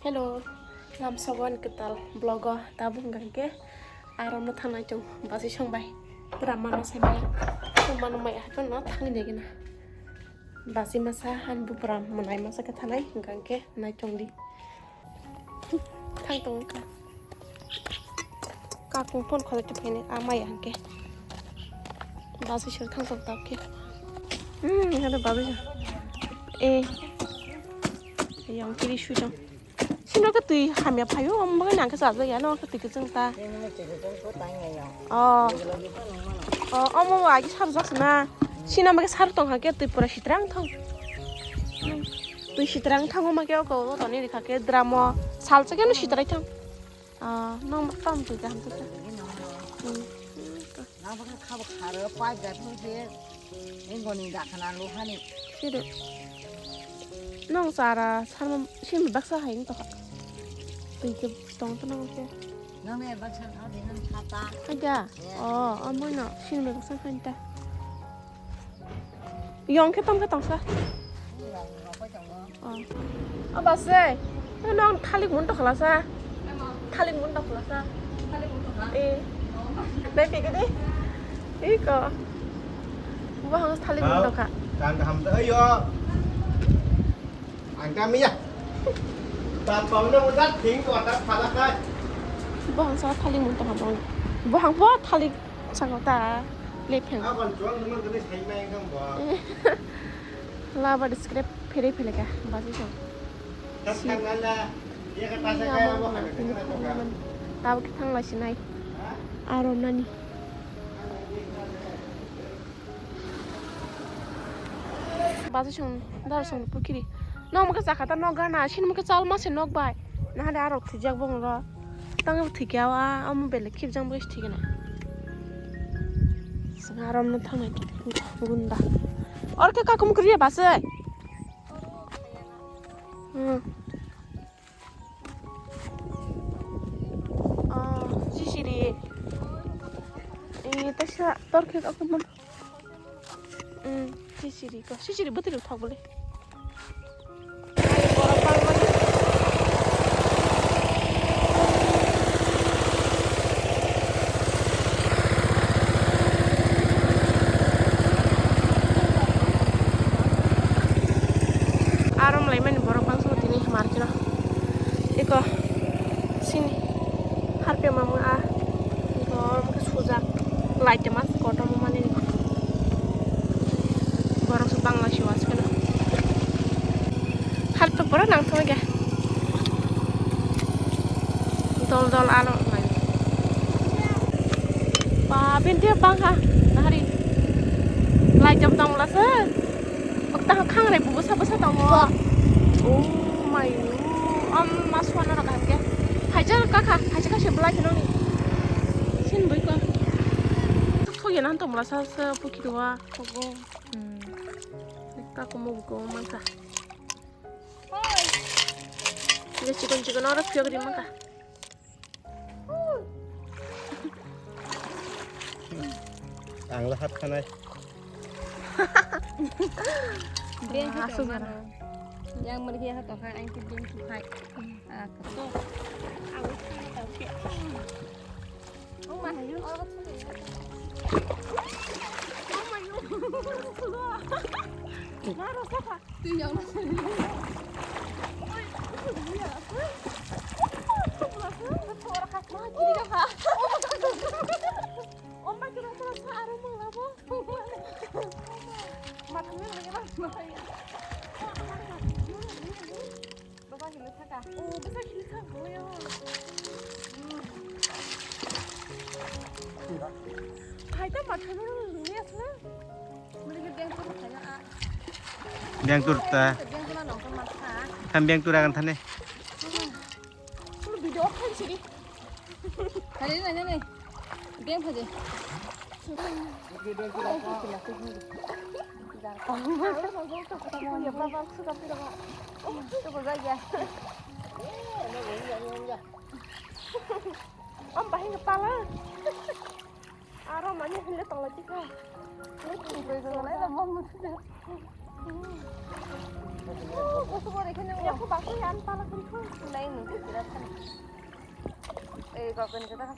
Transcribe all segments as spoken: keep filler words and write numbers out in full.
Hello, lamsogo ani kwtal vlogo tabuk hwnkha khe aro no thangnai chwng basi song bai. Pura mano sai maya, mano maya haikhe no thangwi nai gana. Basi masa ani bupra mwnai masa khe thanai hwnkha khe nai chwng di. Thang tong kha. Kakung phone khwlai tongphai nai, a maya hwnkhe. Basi sir thang tong tap khe. Hmm, ada basi sir. Eh. Yang kiri sujang. Sino khe twi hamya phaio, omo bagwi nang khe chajak ya, no khe twi kwchwng ta. Oh. Oh, omo agi sar jak na. Sino bagwi sar tong kha khe twi pura sitrang thang. Twi sitrang thango ma khe oko o toni rikha khe dramo salsa khe no sitrai thang. Ah, nong mak tam twi kaham twi ta. Hmm. Nang baksa khabo kharo pipe bai phano se engoni dakhana luhani. Siri. Nong chara sarma simi baksa hai wng tokha. Twi khe tong to nang se. Nang ne baksa thao de nang khata. Aja. Yeah. Oh, amoi no simi baksa hai ta. Yong khe tong khe tongsa. Oh. Aba se. Nong thalik mun tokhlasa. Thalik mun tokhlasa. Eh. Dai pike di. Iko. Bo hang thalik mun tokha. Kan kaham ta ayo. Ang kami ya. Tapau na udat thing ko ta phala kai. Bo hang sa thalik mun tokha bo. Bo hang bo thalik. Saka ta lepheng. Abang juang teman kami sai mai kang bo. Laba describe phere phere ka basi sang. Tap si. Tang nanda. Iya ka tasa kaya bo. Tabo khe thang lai sinai. Aro nani. Basi sang dar sang pukhiri. Nong mukhe chakha ta nok gana, sini mukhe chal mase nok bai. Nahade arok thwijak bongro. Tang thwikya wa, amo belek khibjang bai thwikna. Sing arom no thangnai gunda. Or khe kakum kriya basai. Hmm. Ah, jisiri. Eh, tesa tor khe kakum. Hmm, sisiri ko, sisiri bwtwi rok thok bole. Arom laimani borok bangsa tini market o. Eko sini harpe mama a. Eko sujak light mas kotor mani. Borok se bangla siwa se keno. Hal to pura nang thong ge. Dol dol alo mai. Ba, bini bang ha. Nahari. Lai jam tong la se. Okta khang re busa busa tongo. Oh my. Am maswana rok hake. Hajar kaka, hajar kaka se belai keno ni. Sin bui ko. Thok ya nan tong la sa sa pukirwa. Kogo. Hmm. Ka komo buko mangka. Ini chikon chikon oro phiyok ri mangka. Ang lahat khanai. Beng khe tongmano. Yang merhi ha tongkha, ang khe beng thukhai. Ah, kato. Ang khe tongkhe. Oh my. Oh my. Maro sapa. Twi yang na sari. Ma kiri ka. Oh my, kira kira sa aro mang labo. Ma thang lagi lah. Baba hilo thaka. Oh, basa hilo thaka. Oh ya. Hai ta ma thang lagi asla. Muli ke beng ko thaka. Beng tur ta. Beng ko na nong ko ma kha. Tham beng tur agan thane. Lu video off kan sini. Hari ini nanya nih. Dia yang saja. Ya, Bapak, suka tidak, Pak? Oh, itu apa saja? Om, bahaya kepala. Aro mani hile tong lagi ka. Ini tong lagi ka. Lai la mom mutu da. Oh, kusubo rekhe nang. Ya, aku bakso ya, an palak beri ko. Lain nunggu tidak kan. Eh, bapak ni kata kan.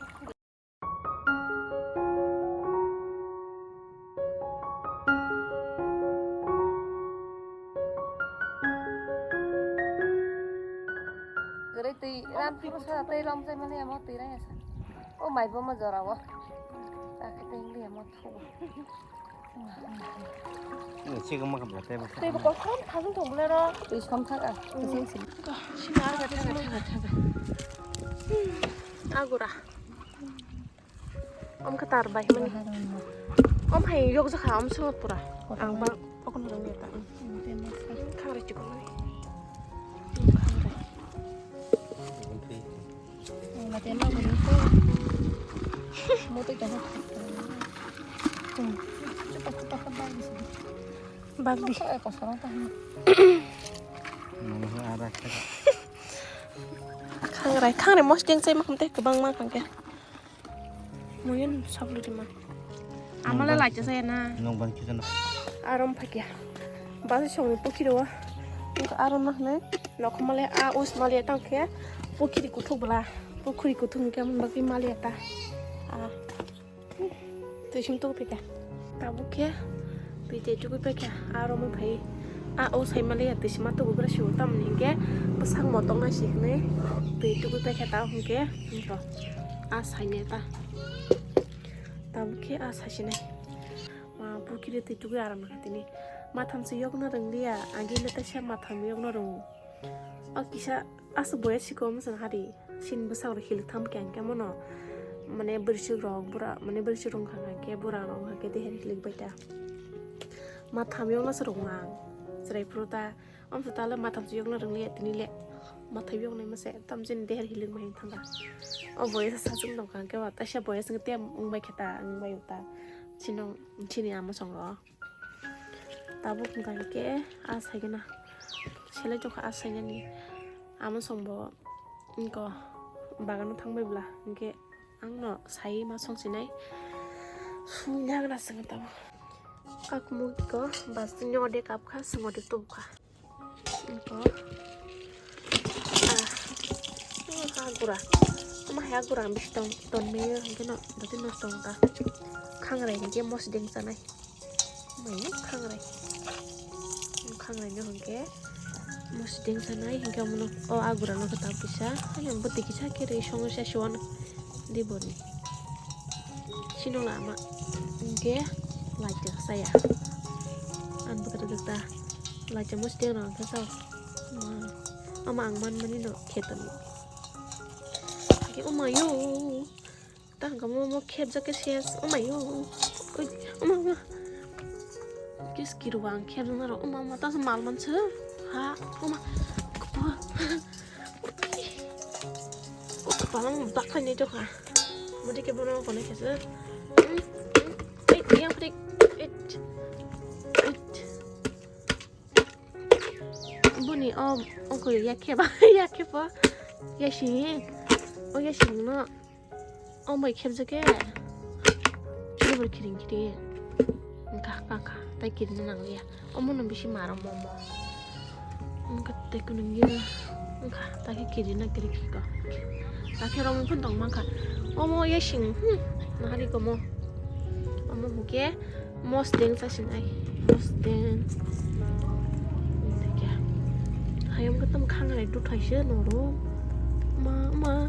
Gari tei ram puro sa tei ram sai mani amo tei rang ya sa. O mai bo ma jora wo. Ta khe tei ngi amo tho. Sik ma kha bla tei bo. Tei bo kosom thajung thong bla ro. Tei som thak a. Sing sing. Sing a ga thaga thaga thaga. Agura. Om khe tar bai mani. Om hai yok jakha om sung pura. Ang bang okon rang ni ta. Khare chikon mani. Mate ma gani ko. Moto jaha. Bagdi. Khangrai, khangrai mosdeng sai makham tei kwbangma khangkhe. Moyon sablo rima. Amala lacha saya na. Nong ban kita na. Arom phakya. Basi songni pukhiro. Arom na hne. Nokhmale a us male tangkhe. Pukhiri kuthuk bla. Pukhiri kuthuk hwnkhe amoni bagwi male ta. A. Twi simi tubui phaikha. Tabuk khe twi tei tubui phaikha. Aro mui phai. A o sai maliya twi sima tubui bwrasi o tamni hinkhe bwsak motoknai si hwnwi twi tubui phaikha ta hinkhe. Hinkhe a sainai ta. Tabuk khe a saisinai. Ma pukhiri twi tubui aram kha tini. Matham se yokna rwngliya. Agile ta se matham yokna rwngo. O kisa aswk boya sikom wngkha hari. Chini bwsarok hilik tham khe ang khe mono, mane bwrwichwk rok bura, mane bwrwichwk rok wngkha khe bura rok wngkha khe deher hilik bai ta. Ma thamyokno se rwng ang. Chwrai phuru ta, amsa ta le ma thamchi yokno rwng liya tini le. Ma thamyoknai mase tam chini deher hilik ma hin thangkha. O boya sa sachwng tongkha ang khe ba taisa boya swngwi tem wng bai khe ta, wng bai ta. Chini, chini ama song rok. Tabuk hwnkha hinkhe a saigwna. Selai tongkha a sainani. Amo songbo wngkha bagano thangbai bwla hinkhe angno sai ma songsinai. Sumya gana swngo tabuk. Kakmuk ko bastini ode kapkha, swngo de tubukha. Wngkha. Ah, ah, agura. Ama hai agura ang bisi tong, tong meyo, hingke no, dati nosto wngkha. Khangrai hingke mosdeng chanai. Mai khangrai. Khangrai no hingke mosdeng chanai, hingke amono, o agura no kata pisa. Ani ang bwtwi kisa khe rwi songo sa siwano. Diboni. Sino lama. Hingke laijak saya. Ang bwkha rwgwk ta. Laijak mosdeng rok hingke sao. Ma, ama ang manmani no kheto ni. Ke, oh my, oh. Ta hingka mo, mo khep jake ses. Oh my, oh. Oi, oh my, oh my. Kis kiru ang khep jana ro. Oh my, oh my. Ta mal man se. Ha, oh my. Kapa. Oh, kapa mo bak ni jokha. Mo dike bono kone kese. Hmm, hmm. Eit, yang prik. Eit. Eit. Buni, oh, ongko ya kheba, ya kheba. Ya sing. Oh, ya sing no. Oh, mai kheb jake. Chini bor kiring kiring. Ka, ka, ka. Tai kiring nang ya. Omo no bisi maro momo. Ongko tai kunung ya. Ongka, ta khe kiri na kiri kiko. Ta khe romwi phun tong mankha. Omo ya sing, hmm, nahari komo. Omo hwnkhe mosdeng sa sinai. Mosdeng. Hayam khe tam khangrai dut hai se noro. Ma, ma.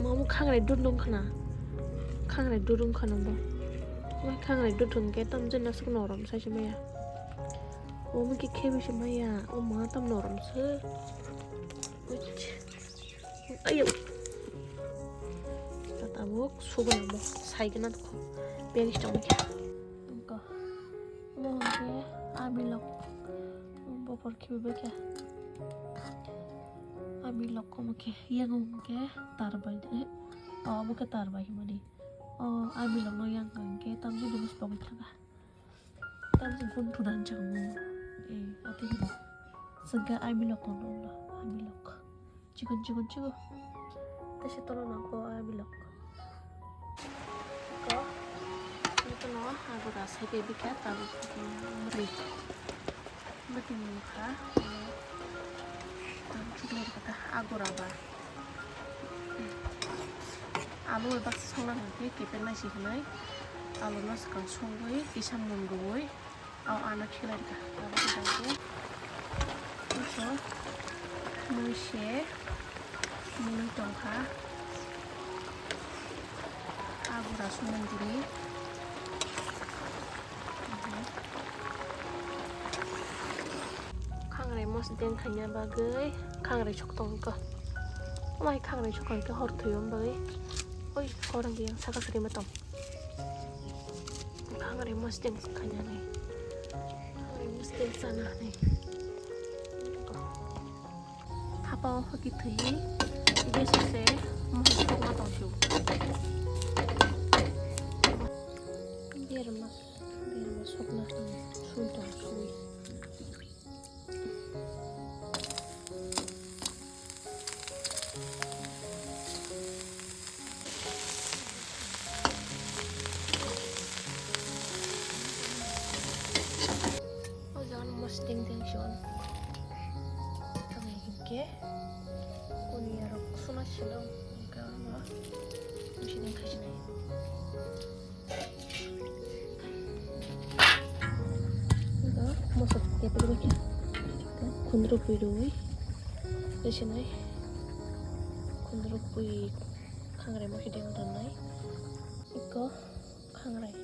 Ma, omo khangrai dut nung khana. Khangrai dut nung khana bo. Khangrai dut hwnkhe tam jena suk norom sa se maya. Omo khe khe bisi maya, o ma tam norom se. Ayo. Tabuk sugo namo, sai gana ko. Penis tong khe. Ko. Mo khe abilok. Bopor khe be khe. Abilok ko mo khe. Yang mo khe tar bai. O mo khe tar bai mani. O abilok no yang khe tam jodi bus pogwi thanga. Tamjik gun thudan chang mo. Eh, ati hino. Sengke abilok kono lo, abilok. Chikon, chikon, chikon. Tese tolo nangko abilok. Ko, ito no, ago da sai ke bika, tago ko mri. Bati nungkha. Tang chukmani kata agora ba. Alu bai baksa songna hwnkhe kepel nai si hwnwi. Alu no swkang songwi kisa mun rwui. Au ano khilai kha. Abo khe tang khe. Iso mui se. Mui tongkha. Agora sumani dini. Khangrai mosdeng khaina bagwi khangrai sok tongkha. Mai khangrai sok tongkha hor thwiyo bagwi. Oi, korang yang saka sari ma tong. Khangrai mosdeng khaina nai. Khangrai mosdeng sana nai. Hapao hwnkhe thwiwi gas se mohor sokma tongsu. Berma, berma sokna sum tong sui. O jaga no mosdeng deng son. Tamo hinkhe kuni arok suna silo hinkhe ano mosdeng khasinai. Moso kepri khe khundruk pui rwi resinai khundruk pui khangrai mosdeng rwnai. Iko khangrai.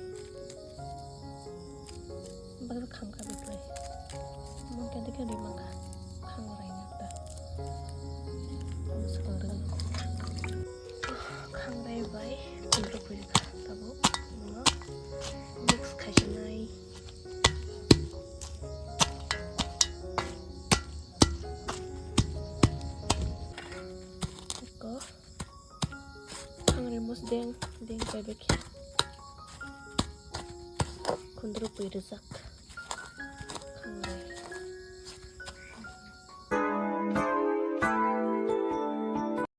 Baksa khangka biklai. Mungkin dikhe rimangka khangrai nakta. Ang swkang rwng. Khangrai bai khundruk pui kha tabuk. Mix khaisinai. Iko. Khangrai mosdeng, deng paibakhe. Khundruk pui rijak.